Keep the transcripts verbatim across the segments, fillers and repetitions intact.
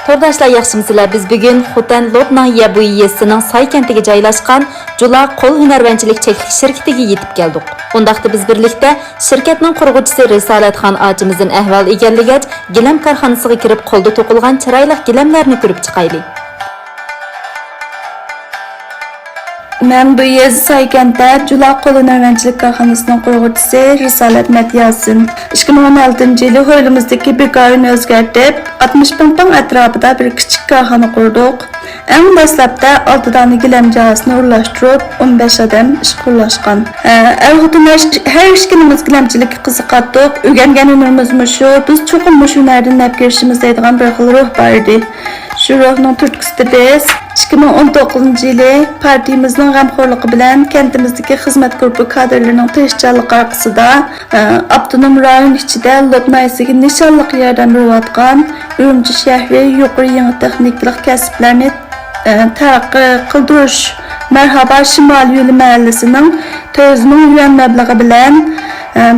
تورداشلار، ياخشىمۇسىلەر؟ بىز بۈگۈن خوتەن لوت ناھىيە بۇي يېزىسىنىڭ ساي كەنتىگە جايلاشقان جۇلا قول ھۈنەرۋەنچىلىك چەكلىك شىركىتىگە يېتىپ كەلدۇق. ئۇنداقتا بىز بىرلىكتە شىركەتنىڭ قۇرغۇچىسى رىسالەتخان ئاچىمىزدىن ئەھۋال ئىگىلىگەچ، گىلەم كارخانىسىغا كىرىپ، قولدا توقۇلغان چىرايلىق گىلەملەرنى كۆرۈپ چىقايلى. مەن بۇ يېزا سايكەنتتە جۇلا قول ھۈنەرۋەنچىلىك كارخانىسىنىڭ قۇرغۇچىسى رىسالەت مەتياسىن. ئىككى مىڭ ئون ئالتىنچى يىلى ھويلىمىزدىكى بىكارىنى ئۆزگەرتىپ، ئاتمىش پىڭ پىڭ ئەتراپىدا بىر كىچىك كارخانا قۇردۇق. ئەڭ دەسلەپتە ئالتە دانە گىلەم جاھاسىنى ئورۇنلاشتۇرۇپ، ئون بەش ئادەم ئىشقا ئورۇنلاشقان. ئە، ئەر-خوتۇن ھەر، ھەر ئىككىلىمىز گىلەمچىلىككە قىزىقاتتۇق. ئۆگەنگەن ھۈنىرىمىز مۇشۇ، بىز چوقۇم مۇشۇ ھۈنەردىن نەپ كۆرۈشىمىز دەيدىغان بىر خىل روھ بار ئىدى. شۇ روھنىڭ تۈرتكىسىدە بىز ئىككى مىڭ ئون توققۇزىنچى يىلى پارتىيىمىزنىڭ غەمخورلۇقى بىلەن كەنتىمىزدىكى خىزمەت گۇرۇپپا كادىرلىرىنىڭ تىرىشچانلىقى ئارقىسىدا، ئاپتونوم رايون ئىچىدە لوت ناھىيەسىگە نىشانلىق ياردەم بېرىۋاتقان ئۈرۈمچى شەھىرى يۇقىرى يېڭى تېخنىكىلىق كەسىپلەرنى تەرەققىي قىلدۇرۇش مەرھابا شىمالىي يولى مەھەللىسىنىڭ تۆت يۈز مىڭ يۈەن مەبلىغى بىلەن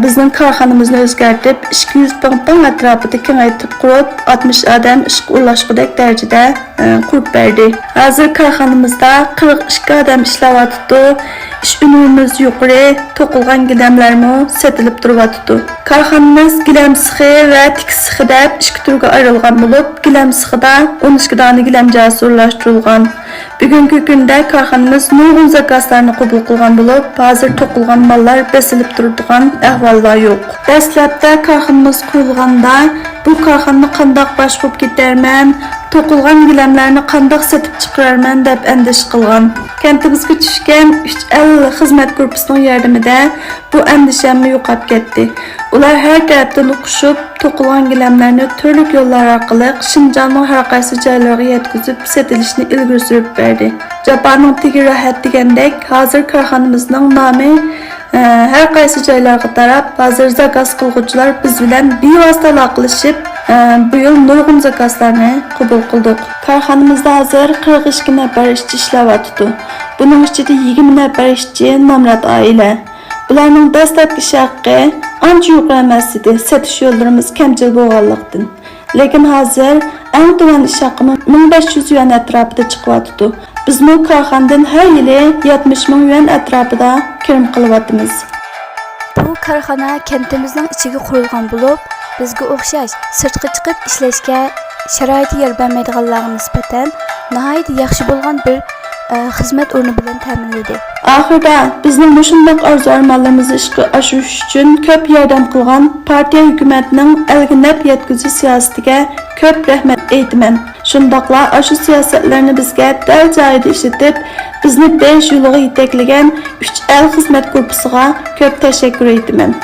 بىزنىڭ كارخانىمىزنى ئۆزگەرتىپ، ئىككى يۈز پىڭ پىڭ ئەتراپىدا كېڭەيتىپ قۇرۇپ، ئاتمىش ئادەم ئىشقا ئورۇنلاشقۇدەك دەرىجىدە قۇرۇپ بەردى. ھازىر كارخانىمىزدا قىرىق ئىككى ئادەم ئىشلەۋاتىدۇ. ئىش ئۈنۈمىمىز يۇقىرى، توقۇلغان گىلەملەرمۇ سېتىلىپ تۇرۇۋاتىدۇ. كارخانىمىز گىلەم سېخى ۋە تىك سېخى دەپ ئىككى تۈرگە ئايرىلغان بولۇپ، گىلەم سېخىدا ئون ئىككى دانە گىلەم جاھاسى ئورۇنلاشتۇرۇلغان. بۈگۈنكى كۈندە كارخانىمىز نۇرغۇن زاكازلارنى قوبۇل قىلغان بولۇپ، ھازىر توقۇلغان ماللار بېسىلىپ تۇرىدىغان ئەھۋاللار يوق. دەسلەپتە كارخانىمىز قۇرۇلغاندا، بۇ كارخانىنى قانداق باشقۇرۇپ كېتەرمەن، توقۇلغان گىلەملەرنى قانداق سېتىپ چىقىرارمەن دەپ ئەندىشە قىلغان. كەنتىمىزگە چۈشكەن ئۈچ ئەل خىزمەت گۇرۇپپىسىنىڭ ياردىمىدە بۇ ئەندىشەممۇ يوقاپ كەتتى. ئۇلار ھەر تەرەپتىن ئۇقۇشۇپ، توقۇلغان گىلەملەرنى تۈرلۈك يوللار ئارقىلىق شىنجاڭنىڭ ھەر قايسى جايلىرىغا يەتكۈزۈپ سېتىلىشىنى ئىلگىرى سۈرۈپ بەردى. جاپانىڭ تېگى راھەت دېگەندەك، ھازىر كارخانىمىزنىڭ نامى، ئە، ھەر قايسى جايلارغا تاراپ، ھازىر زاكاز قىلغۇچىلار بىز بىلەن بىۋاسىتە ئالاقىلىشىپ، ئە، بۇ يىل نۇرغۇن زاكازلارنى قوبۇل قىلدۇق. كارخانىمىزدا ھازىر قىرىق ئىككى نەپەر ئىشچى ئىشلەۋاتىدۇ. بۇنىڭ ئىچىدە يىگىرمە نەپەر ئىشچى نامرات ئائىلە. بۇلارنىڭ دەسلەپكى ئىش ھەققى ئانچە يۇقىرى ئەمەس ئىدى، سېتىش يوللىرىمىز كەمچىل بولغانلىقتىن. لېكىن ھازىر ئەڭ تۆۋەن ئىش ھەققىمۇ مىڭ بەش يۈز يۈەن ئەتراپىدا چىقىۋاتىدۇ. بىزمۇ كارخانىدىن ھەر يىلى يەتمىش مىڭ يۈەن ئەتراپىدا كىرىم قىلىۋاتىمىز. بۇ كارخانا كەنتىمىزنىڭ ئىچىگە قۇرۇلغان بولۇپ، بىزگە ئوخشاش سىرتقا چىقىپ ئىشلەشكە شارائىتى يار بەرمەيدىغانلارغا نىسبەتەن ناھايىتى ياخشى بولغان بىر، ئە، خىزمەت ئورنى بىلەن تەمىنلىدى. ئاخىرىدا بىزنىڭ مۇشۇنداق ئارزۇ-ئارمانلىرىمىزنى ئىشقا ئاشۇرۇش ئۈچۈن كۆپ ياردەم قىلغان پارتىيە ھۆكۈمەتنىڭ ئەلگە نەپ يەتكۈزۈش سىياسىتىگە كۆپ رەھمەت ئېيتىمەن. شۇنداقلا ئاشۇ سىياسەتلەرنى بىزگە دەل جايىدا ئىشلىتىپ، بىزنى بېرىش يولىغا يېتەكلىگەن ئۈچ ئەل خىزمەت گۇرۇپپىسىغا كۆپ تەشەككۈر ئېيتىمەن.